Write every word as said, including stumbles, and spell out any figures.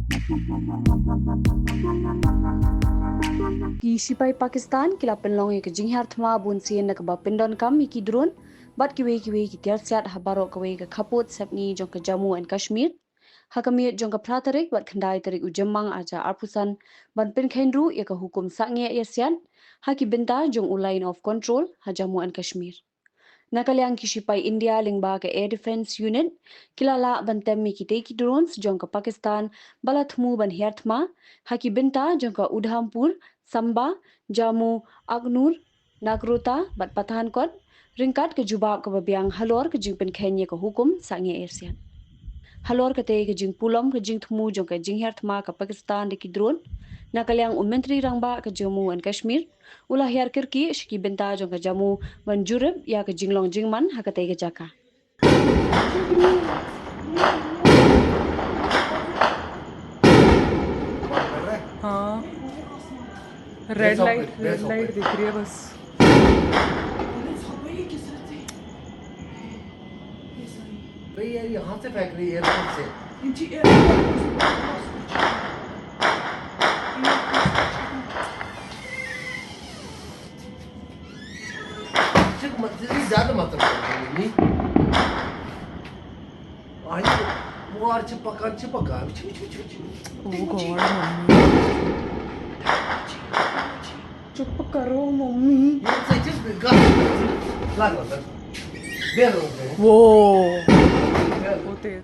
Ki shipai Pakistan ki la pynlong ïa ka jinghiar thma bun sien na kaba pyndonkam ïa ki drone bad kiwei kiwei ki tiar siat ha baroh kawei ka khappud sepngi jong ka Jammu and Kashmir ha ka miet jong ka phra tarik bad khyndai tarik u Jymmang ar hajar arphew san, ban pynkheiñ ruh ïa ka hukum sangeh ïasiat ha ki bynta jong u Line of Control ha Jammu and Kashmir. Na ka liang ki shipai India lyngba ka Air Defence Unit ki la lah ban tem ïa kitei ki drones jong ka Pakistan ba la thmu ban hiar thma ha ki bynta jong ka Udhampur, Samba, Jammu, Akhnoor, Nagorota bad Pathankot, ryngkat ka jubab kaba biang halor ka jingpynkheiñ ïa ka hukum sangeh ïasiat. Halor katei ka jingpulom ka jingthmu jong ka jinghiar thma ka Pakistan da ki drone, na ka liang u Myntri Rangbah ka Jammu and Kashmir u la hiar kyrkieh sha ki bynta jong ka Jammu ban jurip ïa ka jinglong jingman ha katei ka jaka. हाँ, रेड लाइट, रेड लाइट दिख रही है बस। भाई यार, यहाँ से फेंक रही है, एयरपोर्ट से। जी, एयरपोर्ट से। Cik mat, jadi ज्यादा मात्रा में नहीं। Ayo, keluar cepat kan, cepat kan. Cik, cik, cik, cik. Oh God, मम्मी। चुप करो मम्मी। ये से चुप कर। ला, ला, ला। दे दो उसे। वो। दे दो। वो तेज।